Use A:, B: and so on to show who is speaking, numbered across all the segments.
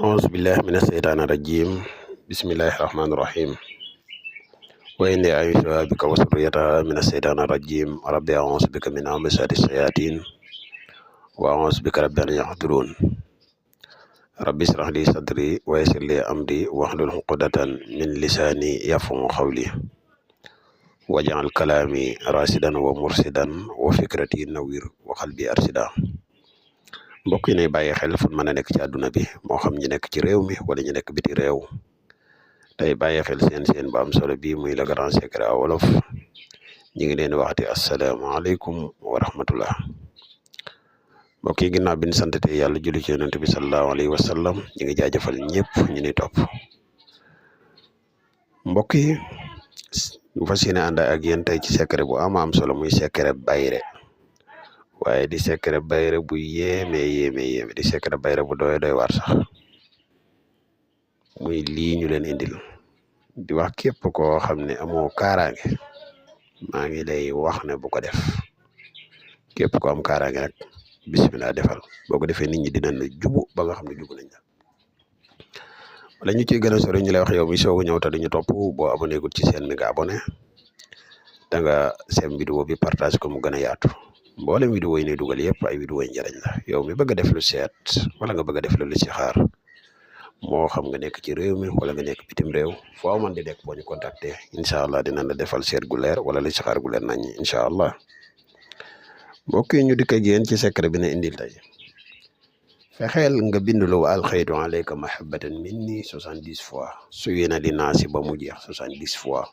A: أعوذ بالله من الشيطان الرجيم بسم الله الرحمن الرحيم وإني أعيذها بك وذريتها من الشيطان الرجيم ربي أعوذ بك من همزات الشياطين وأعوذ بك رب أن يحضرون ربي اشرح لي صدري ويسر لي أمري واحلل عقدة من لساني يفقهوا قولي واجعل كلامي راشدا ومرشدا وفكرتي نوير وقلبي أرشدا mbokk yi nay bàyyi xel fu mën a nekk ci àdduna bi moo xam ñi nekk ci réew mi wala ñu nekk biti réew tey bàyyi xel seen bu am solo bii muy le grand secret à wolof ñi ngi leen waxati asalaamaaleykum wa rahmatullah mbokk yi ginnaaw bi ñu santate yàlla julli ci yonent bi sallallahu alayhi wa sallam ñi ngi jaajëfal ñëpp ñu ni topp mbokk yi bu fas yéene ànd ak yéen tey ci secret bu am solo muy secret bayre waaye di secret bayre bu yéeme di secret bayre bu doy waar sax muy lii ñu leen indil di wax képp koo xam ne amoo kaaraange maa ngi lay wax ne bu ko def képp ko am kaaraange rek bismillah defal boo ko defee nit ñi dinañ la jubu ba nga xam ne jubu nañ la wala ñu ciy gën a sori ñu lay wax yow mi soogu ñëw te duñu topp boo abonné gul ci seen mi nga abonné da nga seen vidéo bi partage ko mu gën a yaatu mboolem vidéo yi ne dugal yëpp ay vidéo yi njariñ la yow mi bëgg a def lu seet wala nga bëgg a def lu listixaar moo xam nga nekk ci réew mi wala nga nekk bitim réew foo man di nekk boo ñu contacter incha allah dinañ la defal seet gu leer wala listixaar gu leer nañ incha allah mbokk yi ñu dikk ak yéen ci secret bi ne indil tey fexeel nga bind lu alxaytu alayka mahabbatan minni 70 fois suyina li naasi ba mu jeex 70 fois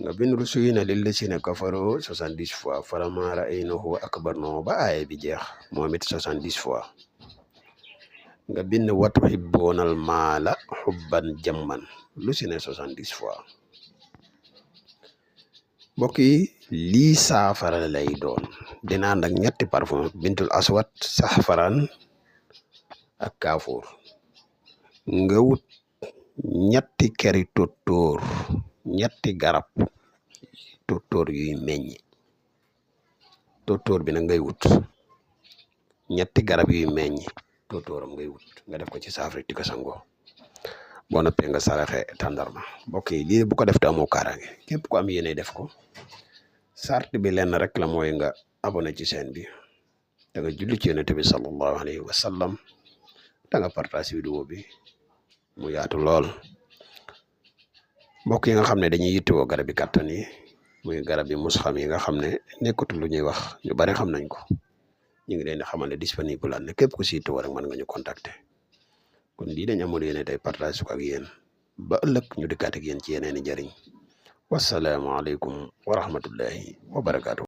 A: nga bind lu suyina lil lazina kafaru 70 fois falammaa ra'aynahu akbarnahu ba aaya bi jeex moom it 70 fois nga bind wa tuhibbuunal maala hubban jamman lu si ne 70 fois mbokk yi lii saafara lay doon dina ànd ak ñetti parfum bintul aswad saxfaraan ak kaafuur nga wut ñetti keri tóortóor ñetti garab tóortóor yuy meññ tóortóor bi nag ngay wut ñetti garab yuy meññ tóortóoram ngay wut nga def ko ci saafara di ko sangoo boo noppee nga saraxe tàndarma mbokk yi lii bu ko def te amoo kaaraange képp ku am yéene def ko sart bi lenn rek la mooy nga abonné ci chaîne bi da nga julli ci yonent bi sallallahu alayhi wa sallam da nga partage vidéo bi mu yaatu lool mbokk yi nga xam ne dañuy yittewoo garab yi kàttan yi muy garab yi musxam yi nga xam ne nekkatul lu ñuy wax ñu bari xam nañ ko ñu ngi leen di xamal ne disponible am na képp ku si yittewoo rek mën nga ñu contacter kon lii dañ amul yéene tey partage ko ak yéen ba ëllëg ñu dikkaat ak yéen ci yeneen i njëriñ wasalaamaaleykum wa rahmatullahi wa barakaatu.